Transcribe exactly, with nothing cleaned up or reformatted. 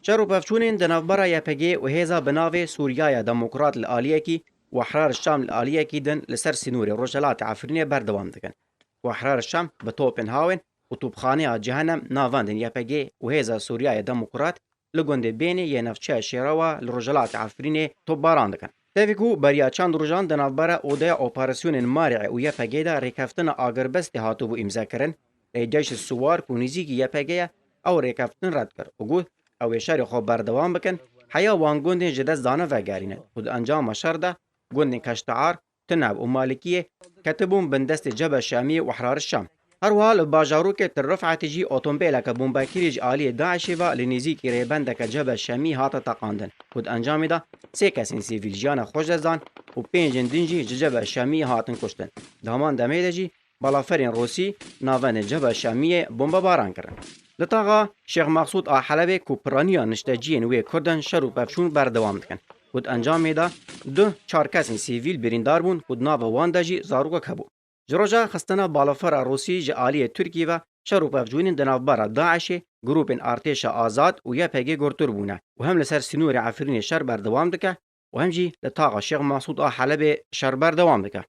Şer û pevçûnên di navbera Y P G û hêza bi navê Sûriyaya Demokrat li aliyekî û Ehrar Şam li aliyekî din li ser sînorê rojhilatê Efrînê berdewam dikin. Û Ehrar Şam bi topên hawên û topxaneya cehennem navendin Y P G û hêza Sûriyaya Demokrat li gundê Bênê yê navçeya Şêrawa li rojhilatê Efrînê topbaran dikin. Tevî ku beriya çend rojan di navbera Odeya Operasyonên Marî'ê û Y P G de rêkeftina agirbestê hatibû îmzekirin, lê Ceyşê Siwar ku nêzîkî Y P G ye, ew rêkeftin red kir û got, ew ê şerê xwe berdewam bikin, heya wan gundên ji dest dane vegerînin û di encama şer de gundên Keştear, Tinab û Malikiyê ketibûn bin destê Cebhe Şamiyê û Ehrar Şam. Her wiha li bajarokê Tir Rifetê jî otombêleke bombekirî ji aliyê DAIŞê ve li nêzîkî rêbendeke Cebhe Şamiyê hate teqandin ku di encamê de sê kesên sivîl jiyana xwe ji dest dan û pêncên din jî ji Cebhe Şamiyê hatin kuştin. Di heman demê de jî balaferên Rûsî navendên Cebhe Şamiyê bombebaran kirin. Li taxa Şêx Mexsûd a Helebê ku piraniya nişteciyên wê Kurd in şer û pevçûn berdewam dikin ku di encamê de du çar kesên sivîl birîndar bûn ku di nava wan de jî zarokek hebû. Ji roja xistina balafira Rûsî ji aliyê Tirkiyê ve şer û pevçûnên di navbera DAIŞê, grûpên Artêşa Azad û Y P G gurtir bûne û hem li ser sînorê Efrînê şer berdewam dike û hem jî li taxa Şêx Mexsûd a Helebê şer berdewam dike.